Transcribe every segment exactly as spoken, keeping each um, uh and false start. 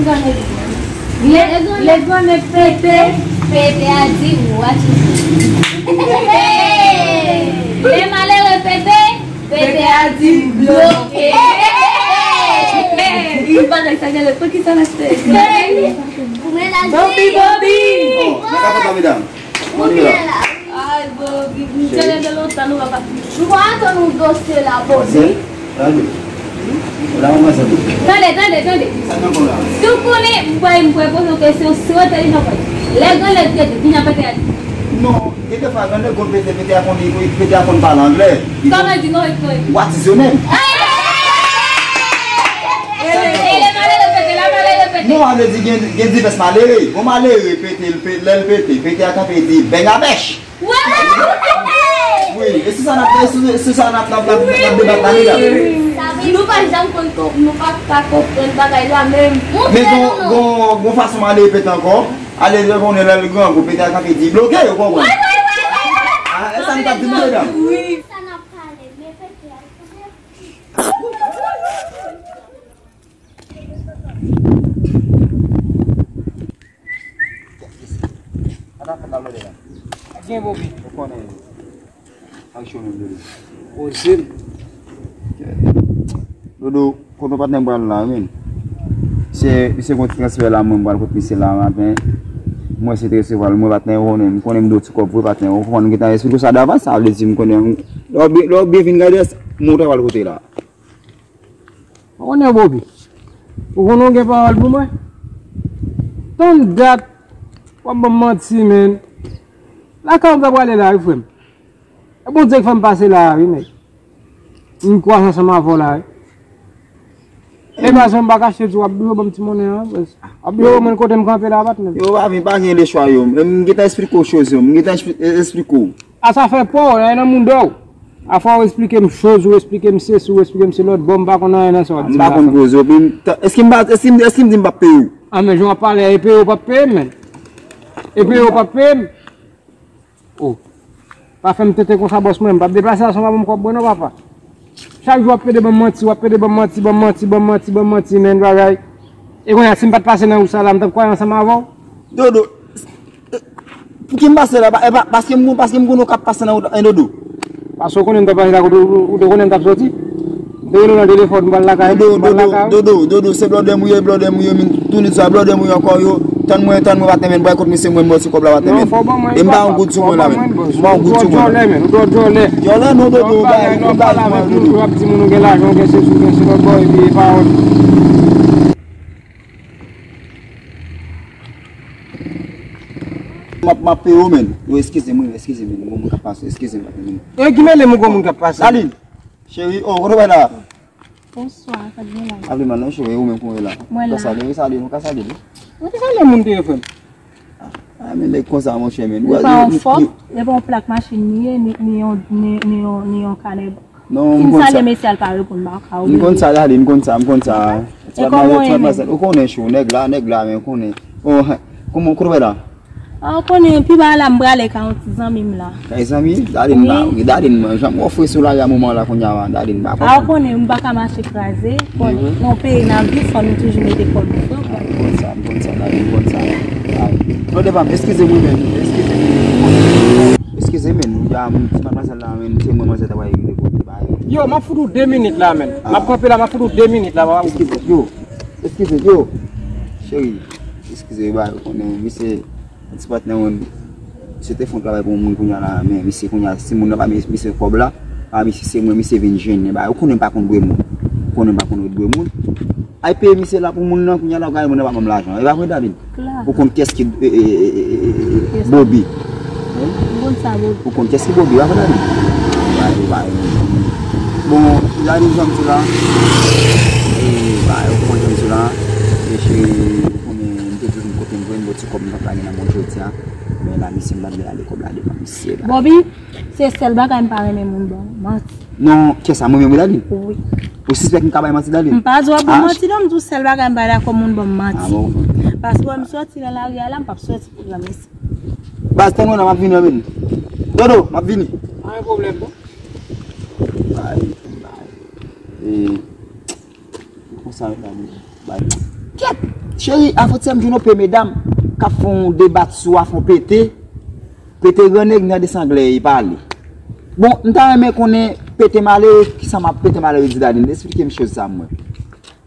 Lè, lè granmèt pete, pete a di, "What you do?" Lè malere pete, pete a di, "Bloke." Li pa nan sa gade, pou ki sa l ap fè? Bobi, Bobi! Oh, nan ka kontan, medam. Ay, Bobi, m te rele lontan, nou pa pase. Nou pa atann yon dosye la, Bobi. Tande. Tande, tande, tande. Sa k ankò la? Si w konnen, m kwè, m kwè poze yon kesyon, si w entèlijan, kwè. Lè granlè pete, vin a pete a di. Non, gen de fwa, granlè konn pete, pete a konn, pete a konn pale anglè. Kòman di, kòman di, kòman di? What is your name? Ele, ele, malere pete, la malere pete. Non, a vle di gen, gen divès malere. Gon malere pete, l pe-, lè l pete, pete a kanpe di, "Bèng a bèch." Wi, e sou sa n ap, e sou, e sou sa n ap, n ap, n ap, n ap debat la, medam. Nou pa janm konn konp-, nou pa ka konprann bagay la menm. Men gon, gon, gon fason malere pete ankò. Ale, lè konnen lè l grangou, pete a kanpe di, "Bloke," ou konprann? Ah, e sa n t ap di, medam. Wi. Sa n ap pale, men pete a. Gen Bobi. Ou konnen. Ak cho menm, Dodo. Poze m. Dodo, kote patnè m pral la, men. Se, se gon ti transfè la, mwen pral kot misye la maten. Mwen se te resevwa l, mwen patnè, ou konnen, m konnen m dwe ti kòb vre patnè. Ou konprann, m gentan esplike w sa davans, sa vle di m konnen. Lè w byen, lè w byen vin gade, mwen w travay kote la. Ou konnen Bobi. Ou konnen w gen pawòl pou mwen. Tann dat, w ap ban m manti, men. Lakay w m ta prale la, wi, frè m. E Bondye k fè m pase la, wi, nèg. M kwaze ansanm avè w la, wi. E pa jan m pa kache di w ap bliye ban m ti monnen an. W ap bliye ban mwen kote m kanpe la, patnè. Yo, pa vin, pa gen lechwa, yo. M gentan esplike w choz, yo. M gentan espli-, esplike w. A sa fè pa w, nan moun dò w. Afwa w esplike m choz, ou esplike m sesi, ou esplike m se lòt bò, m pa konn anyen nan sa w ap di m la. M pa konn koze, epi m ta-, èske m pa, èske m, èske m di m p ap peye w? A, men jan w ap pale a, e peye w p ap peye m, men. E peye w p ap peye m. Oh. Pa fè m tenten konsa, bòs mwen. M p ap deplase a san w pa ban m kòb mwen non, papa. Chak jou w ap pede ban m manti, w ap pede ban m manti, ban m manti, ban m manti, ban m manti, men bagay. E kounye a, si m pa t pase nan wout sa la, m t ap kwaze ansanm avè w. Dodo, pouki m pase la? Pa, e pa, paske m, paske m konnen w k ap pase nan wout la, en, Dodo. Paske w konnen m t ap pase la kote w, ou te konnen m t ap soti. M te rele w nan telefòn, m pral lakay, Dodo, m pral Dodo, lakay. Dodo, Dodo, se blòdè m ou ye, blòdè m ou ye, men tounen sa, blòdè m ou ye ankò, yo. Tann mwen, tann mwen, patnè, men, bòy, kot misye mwen, m bò ti kòb la, patnè, men. Non, fò ban mwen, e m ba yon goud sou mwen la, men. M ba yon goud sou mwen la. Ou twò djòlè, men, ou twò djòlè. Djòlè, non, Dodo, ou ba yon goud la, Dodo. W ap di moun ou gen lajan, ou gen sesi, ou gen se lòt bò, epi e pa w. M ap, m ap peye w, men. Yo, eskize m, wi, eskize m, men. Gon moun k ap pase, eskize m, patnè, men. E ki mele m, gon moun k ap pase. Darline, cheri, oh, kote w bay la? Bonswa, sa k gen la? Pa vle mal non, cheri, ou menm kounye la. Mwen la. Ou ka salye, wi, salye, nou ka salye, wi. Mwen te salye moun te ye, frè m. Ah, men nèg konsa, monchè, men. Nou pa yon fòk, e pa yon plak machin li ye, ni, ni yon, ni, ni yon, ni yon kanè. Non, si m salye mesye a, l pa reponn, m pa ka obliye. M konn sa, Darline, m konn sa, m konn sa. E kòman w ye menm? Ou konnen cho, nèg la, nèg la, men ou konnen. Oh, kòman, kote w bay la? A, w konnen, pi ba la, m prale kay yon ti zanmi m la. Kay zanmi? Darline, ba, wi, Darline, man, jan m ofre sou lari a moman la kounye a, Darline, ba, a, w konnen, m pa ka mache kraze, konnen, nan yon peyi n ap viv, fò nou toujou mete kò nou fre, w konnen. M konn sa, m konn sa, Darline, m konn sa. Ay, non, devan, eskize mwen menm, eskize mwen. Eskize, men, ya, m, ti madmwazèl la, men, se mwen, madmwazèl ta bay regle pou li, bay. Yo, m ap fout ou de minit la, men. M ap kanpe la, m ap fout ou de minit la, papa. Eskize, yo, eskize, yo. Cheri, eskize, bay, ou konnen, misye, Ti patnè mwen, misye te fè yon travay pou yon moun kounye a la, men misye kounye a, si moun nan pa misye kòb la, pa misye se mwen, misye vin jennen, ba, ou konnen m pa konn dwe moun. Ou konnen m pa konn dwe moun. Ay peye misye la pou moun nan, kounye a la, ou gade moun nan pa ban m lajan. E pa vre, Darline? Ou konn kiyès ki, e, e, e, e, e, e, Bobby? M konn sa, Bobby. Ou konn kiyès ki Bobby, pa vre, Darline? Ba, ba, bon, Darline, jan m di la, e, ba, ou konn jan m di la, e, cheri, ou konnen, m te di w m kote m jwenn, bon, ti kòb m t ap lage nan men w jodi a. Men la, misye, m pa t vle lage kòb la devan misye la. Bobby, se sèl bagay m pa renmen moun ban m, manti. Non, kiyès sa, mwen menm wi, Darline? Wi. Ou sispèk m ka bay manti, Darline? M pa di w ap ban m manti non, m di w sèl bagay m pa dakò moun ban m manti. Ah bon? Paske wè m sòti nan lari a la, m p ap sòti pou granmesi. Baz, tann mwen la, m ap vini, men. Dodo, m ap vini. Pa gen pwoblèm, bon. Bay, bay. E, konsa, Darline. Bay. Kèt! Cheri, afè ti a m jwenn yon pe medam k ap fè yon debat sou afè yon pete. Pete gran nèg nan de sanglè e pale. Bon, m ta renmen konnen pete malere, kisa m ap pete malere di Darline? Esplike m choz sa mwen.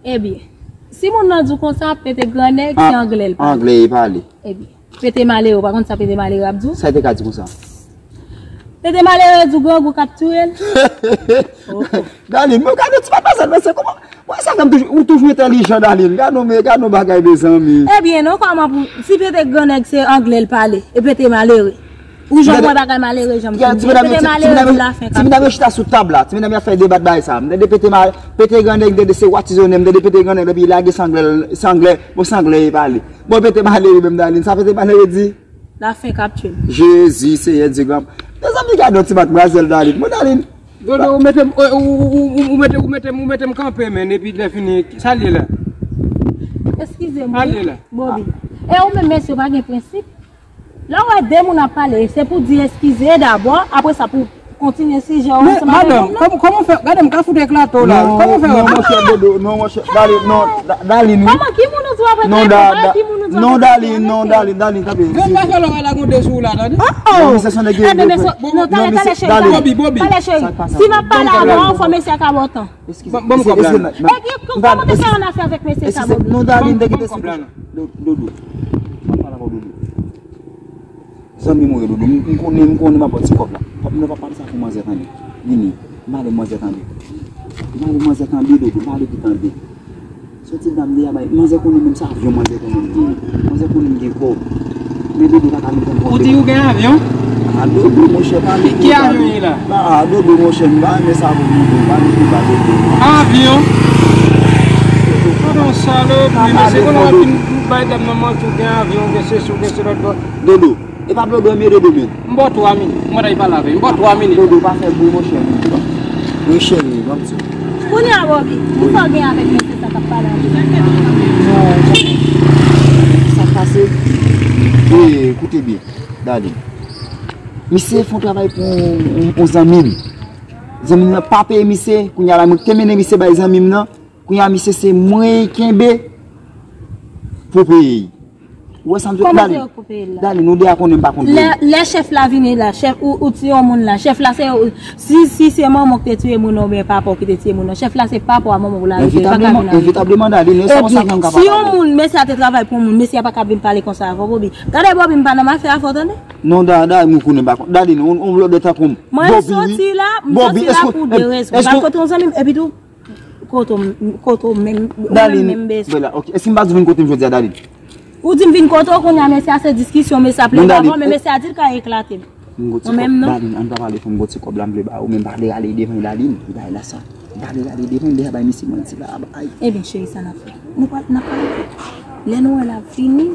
Ebyen, si moun nan di w konsa, pete gran nèg, se anglè l pale. Anglè e pale. Ebyen, pete malere, ou pa konn sa pete malere ap di w? Sa e te ka di konsa? Pete malere di w grangou k ap touye l. Darline, mwen gade ti papa sa, mwen se kòman? Mwen sa fè m toujou, ou toujou entèlijan, Darline. Gade non, men gade non bagay, mezanmi. Ebyen, non, kòman pou, si pete gran nèg se anglè l pale, e pete malere. Ou janm wè bagay malere, janm ti medam yo, ti medam yo, ti medam yo chita sou tab la. Ti medam yo ap fè debat bay sa. M tande pete mal, pete gran nèg, m tande se watizonnen, m tande pete gran nèg depi lage sanglè, sanglè, bon sanglè e pale. Bon pete malere menm Darline, sa pete malere di? Lafen k ap tchwe m. Jezi, Seyè Dye gran. Mezanmi gade yon ti matmwazèl Darline. Bon Darline. Dodo, ou mete m, ou, ou, ou, ou, ou mete, ou mete m, ou mete m kanpe, men, epi lè fini, sa l ye la? Eskize m, wi, Bobi. E ou menm, mesye, ou pa gen prensip? Lè w wè de moun ap pale, se pou di eskize dabò, apre sa pou kontinye sijè w ansanm avèk moun nan. Men, madanm, kòman, kòman w fè? Gade m ka fout eklate w la. Kòman w fè wè? Non, monchè, Dodo, non, monchè, Darline, non, Darline, wi. Kòman, ki moun ou di w ap eklate? Non, Darline, non, Darline, Darline, tanpri. Ven pa fè lòrèy la gon de sou w la, tande. Oh, oh. Non, mesye, se yon nèg ki... Ebyen, mesye, non, talè, talè, cheri, talè. Bobi, Bobi. Talè, cheri. Si m ap pale avè w, fò mesye a ka ba w tan. Eskize, ban m kòb la. Epi, kòman w te fè annafè avèk mesye sa, Bobi? Non, Darline, te gen de sou... Dodo. M ap pale avè w, Dodo. Zanmi mwen, Dodo, m konnen, m konnen m ap ba w ti kòb la. Pap, non, pa pale sa pou manzè tande. Vini, m pale manzè tande. M pale manzè tande, Dodo, m pale pou tande. Soti dam de a bay. Manzè konnen menm se avyon manzè konnen m gen. Manzè konnen m gen kòb. Men Dodo pa ka vin pran kòb. Ou di ou gen avyon? Ah, Dodo, monchè, pa vin... Ki avyon ye la? Ah, Dodo, monchè, m pa renmen sa pou Dodo, pa vin pou ba Dodo. Avyon? Dodo, salopri, mesye, konnen w ap vin bay dam nan manti, ou gen avyon, ou gen sesi, ou gen se lòt bò. Dodo. E pa Dodo, men Dodo, men. M ba w twa minit. Mwen ta pale avè l. M ba w twa minit. Dodo, pa fè bri, monchè, men. Wi, cheri, ban m di w. Kounye a, Bobi, kisa w gen avèk mesye sa k ap pale avè w? Non, sa k pase? E, koute byen, Darline. Misye fè yon travay pou yon, yon zanmi m. Zanmi m nan pa peye misye, kounye a la, mwen te mennen misye bay zanmi m nan. Kounye a, misye se mwen kenbe pou peye. Ou wè sa m di w? Kòman se yo k pou peye l la? Darline, nou de a konnen m pa konn peye. Lè, lè chèf la vini la, chèf, ou, ou tiye yon moun la, chèf la se, si, si se manman w ki te tiye moun nan oubyen papa w ki te tiye moun nan, chèf la se papa w a manman w la rete, li pa ka vin avèk ou. Envitableman, Darline, e se konsa ke m ka pale avè w. Si yon moun, mesye a te travay pou yon moun, mesye a pa ka vin pale konsa avè w, Bobi. Gade, Bobi, m pa nan afè avè w, tande. Non, Da, Darline, m konnen m pa konn. Darline, yon, yon blòdè tankou m. Mwen soti la, m soti la pou de rezon. M al kote yon zanmi m, epi tou, Kote w, kote w menm, ou menm, menm bezwen. Darline, ok. Èske m pa di w vin kote m jodi a, Darline? Ou di m vin kote w, kounye a mesye a se diskisyon, mesye ap leve avè w, men mesye a di l ka eklate m. Ou menm non? Darline, ann pa pale fò m gon ti kòb la m vle ba ou, men m pa vle rale devan Darline, li bay la sa. M pa vle rale devan, m deja bay misye manti la, bay. Ebyen, cheri, sa n ap fè? Nou pral, n ap pale. Lè nou wè l ap vini,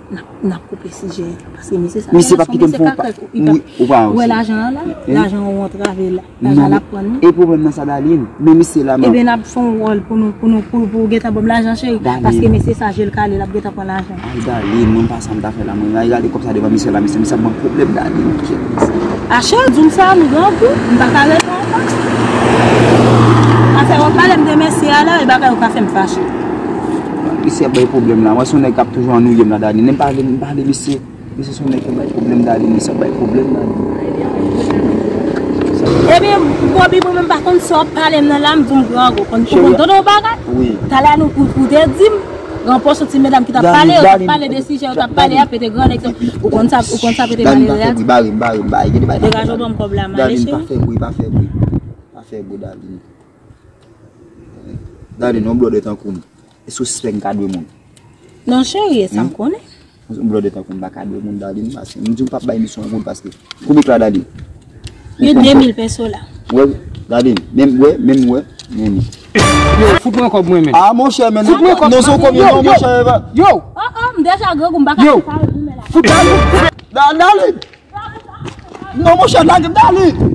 N ap, n ap koupe sijè a, paske misye sa, misye p ap kite m fè yon pa, wi, ou pa wè lajan an la, lajan an ou antrave la, lajan l ap pran nou. E pwoblèm nan sa, Darline, men misye la, non. Ebyen, n ap fè yon wòl pou nou, pou nou, pou, pou w gentan ban m lajan, cheri, paske mesye sa, je l kale, l ap gentan pran lajan. Ay, Darline, mwen pa sa m ta fè la, mwen, ay, gade kòb sa devan misye la, mesye, misye ap ban m pwoblèm, Darline. A, cheri, di m sa, m grangou, m pa ka rete ankò. Afè w ap pale m de mesye a la, e bagay ou ka fè m fache. Misye ap bay pwoblèm la. Mwen se yon nèg k ap toujou annwiye m la, Darline. Men m pa vle, m pa vle misye. Misye se yon nèg k ap bay pwoblèm, Darline. Misye ap bay pwoblèm, Darline. Ebyen, Bobi, mwen menm pa konn sa w ap pale m nan la, m di w m grangou. Konn, ou konn tande yon bagay? Wi. Talè a nou, ou, ou te di m, ranpòs yon ti medam ki t ap pale, yo t ap pale de sijè, yo t ap pale a, pete gran nèg sa. Ou konn sa, ou konn sa pete malere a di? Darline, pa fè bri, bare m, bare m, bare m, bare m. Degaj w ban m kòb la m ale, cheri. Darline, pa fè bri, pa fè bri. Pa fè bri, Darline. Darline, yon blòdè tankou m. Èske w sispèk m ka dwe moun? Non, cheri, e sa m konnen. Yon blòdè tankou m pa ka dwe moun, Darline, paske m di w m p ap bay misye yon goud, paske konbyen k la, Darline? Gen de mil peso la. Wè, Darline, menm, wè, menm, wè, menm. Yo, fout mwen kòb mwen, men. Ah, monchè, men. Fout mwen kòb. Non, se yon kòb, non, monchè. Yo. Oh, oh, m deja grangou, m pa ka separe goumen la. Fout Darline. Da-, Darline. Non, monchè, lage m, Darline.